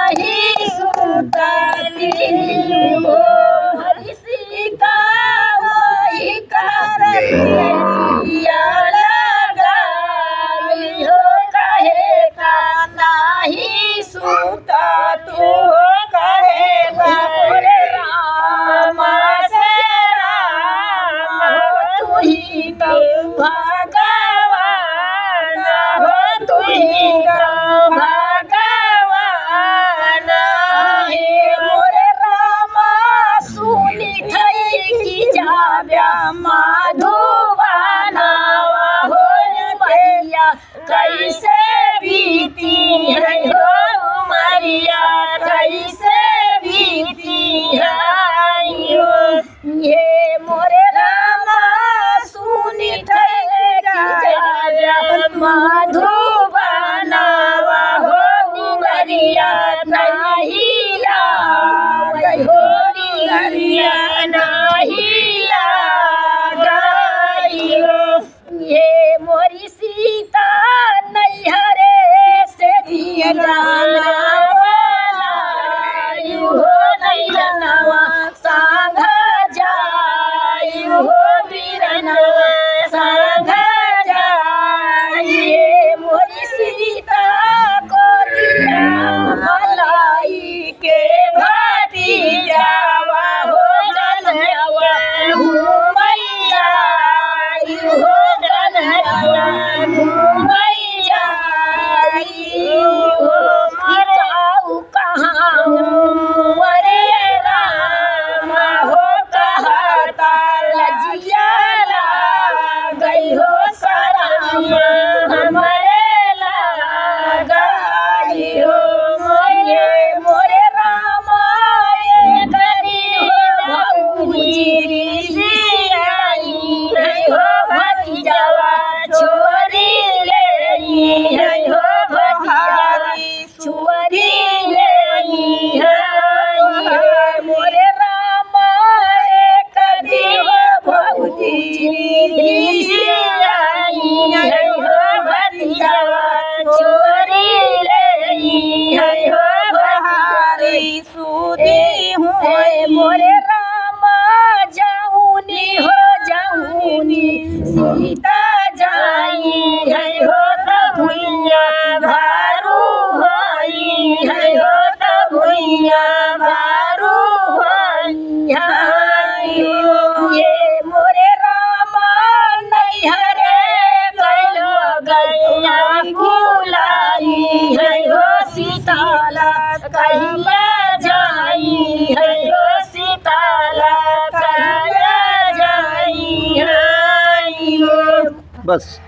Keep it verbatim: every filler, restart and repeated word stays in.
ही सुतती हो। सीता वही कारण से जिया लगाई हो, कहे का नाही सुता तू हो, कहे का मोरे रामा से राम हो, तू ही तो भगवान हो, तू ही तो भगवान। हे मोरे रामा, सुनी थई कि जाब्या मधुबनवा हो भैया, कैसे बीती है हो उमरिया, कैसे बीती है हो। हे मोरे रामा, सुनी थई कि जाब्या मधुबनवा हो उमरिया, नाही लागे हो उमरिया, नाही लागे हो। हे मोरी सीता नैहरे से दिया जाना वाला, यू हो नैहरवा सांगा जाई, यू हो बीरनवा सांगा जाई। हे मोरी सीता गोदिया मलाई के भतीजावा हो गनवा घूमैया, हो गनवा घूमैया, हो मिटाऊ कहाँ मोरे राम हो कहता लजिया लागई हो सरम हमरे लागई हो। मोरे, मोरे राम एक दिन हो भौजी रिसियाई है हो भतीजवा छोरी लेई है हो भतीजवा छोरी लेई है। मोरे रामा एक दिन भौजी रिसियाई है हो भतीजवा छोरी लेई है हो भतीजवा। सुधी हूँ। हे मोरे रामा जाऊनी हो जाऊनी, सीता जाई है हो त भुइया भारू होई है हो त भुइया भारू होई है। ये मोरे रामा नैहरे गइलो गैया भुलाई है हो सीताला कहिया जाई है हो सीताला कहिया जाई है हो। बस।